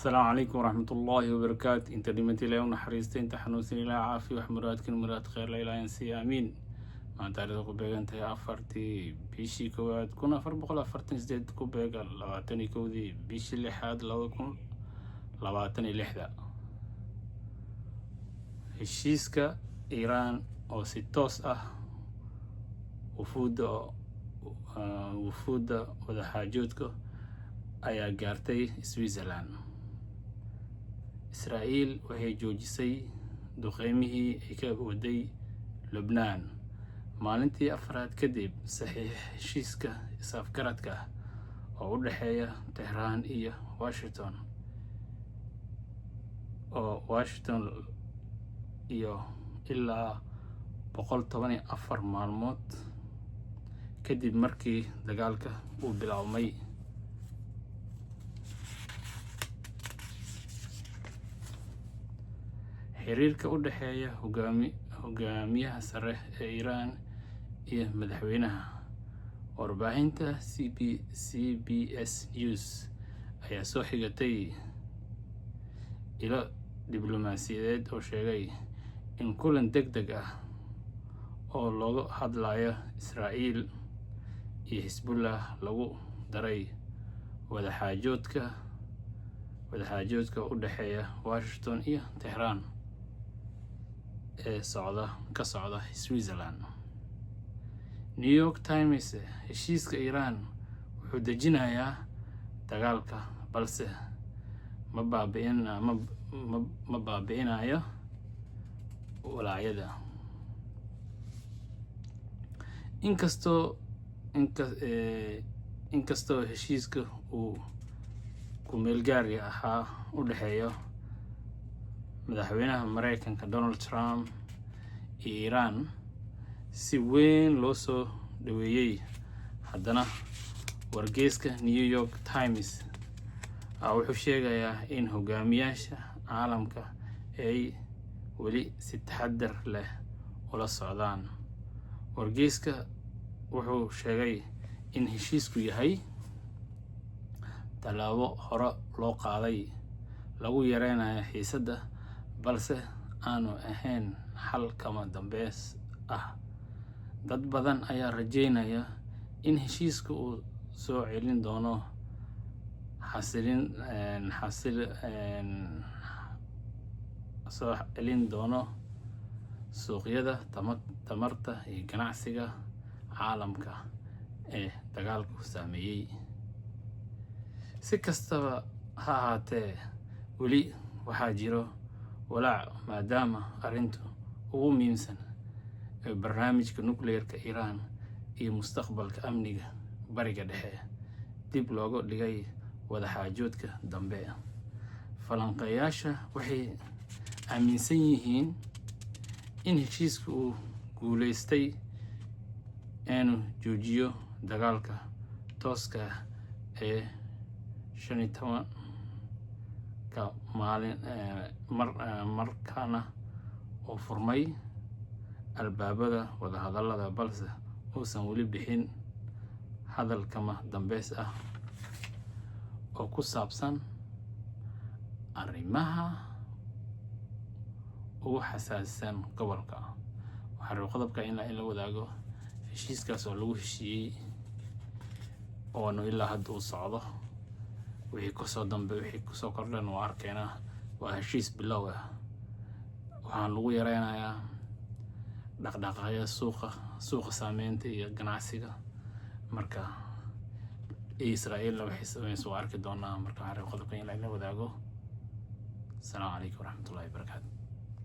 Asalaamu calaykum waraxmatullaahi wabarakaatu. Inta dhimanta Ilahi u naxariista, inta xanuunsan Ilaah caafiyo, wax muraadkan muraad kheyr la Ilaahan siiya, aamiin. Maanta taariikhda ku beegan tahay 4-tii bishii 1 1448, ku beegan 21-dii bishii lixaad 2026-da. Heshiiska Iiraan oo si toos ah wufuudda wadaxaajoodka ayaa gaartay Switzerland. Israa'iil waxay joojisay duqeymihii ay ka waday Lubnaan maalintii afraad kadib saxiix heshiiska is-afgaradka ah oo u dhexeeya Tehraan iyo Washington iyo ilaa 114 maalmood kadib markii dagaalka uu bilaabmay. Xiriirka u dhexeeya hogaamiyaha sare ee Iiraan iyo madaxweynaha. Warbaahinta CBS News ayaa soo xigatay ilo diblomaasiyadeed oo sheegay in kulan deg deg ah oo looga hadlayo Israa'iil iyo Xisbullah lagu daray wadaxaajoodka u dhexeeya Washington iyo Tehraan ee ka socda Switzerland. New York Times: heshiiska Iiraan wuxuu dejinayaa dagaalka, balse ma baabi'inayo walaacyada. Inkastoo heshiiska uu ku-meelgaari ahaa u dhexeeyo madaxweynaha Mareykanka Donald Trump iyo Iiraan si weyn loo soo dhaweeyey, haddana wargeyska New York Times wuxuu sheegayaa in hogaamiyaasha caalamka ay weli si taxadar leh ula socdaan. Wargeyska wuxuu sheegay in heshiisku yahay tallaabo hore loo qaaday lagu yareynayo xiisadda, balse aanu ahayn xal kama dambeys ah. Dad badan ayaa rajeynaya in heshiiska uu soo celin doono xasilin xasil soo celin doono suuqyada tamarta iyo ganacsiga caalamka ee dagaalku saameeyey. Si kastaba ha ahaatee, weli waxaa jiro walaac, maadaama arrintu ugu muhiimsan ee barnaamijka nukliyeerka Iiraan iyo mustaqbalka amniga Bariga Dhexe dib looga dhigay wadaxaajoodka dambe. Falanqeeyaasha waxay aaminsan yihiin in heshiiska uu guuleystay inuu joojiyo dagaalka tooska ah ee 15-ka maalin markaana uu furmay albaabada wadahadallada, balse uusan weli bixin hadal kama dambeys ah oo ku saabsan arrimaha ugu xasaasisan gobolka. Waxaa raba qodobka in la wadaago heshiiskaas oo lagu heshiiyey oonu ilaa hadda uu socdo. Wixii kusoo dambe, wixii kusoo kordhan waa arkeynaa. Waa heshiis bilow ah. Waxaan lagu yareynayaa dhaqdhaqaaqyada suuqa saameynta iyo ganacsiga. Marka Israa'iilna waxay sameyso waa arki doonaa. Marka waxaan rabay qodobka in la wadaago. Asalaamu calaykum waraxmatullahi wabarakaatu.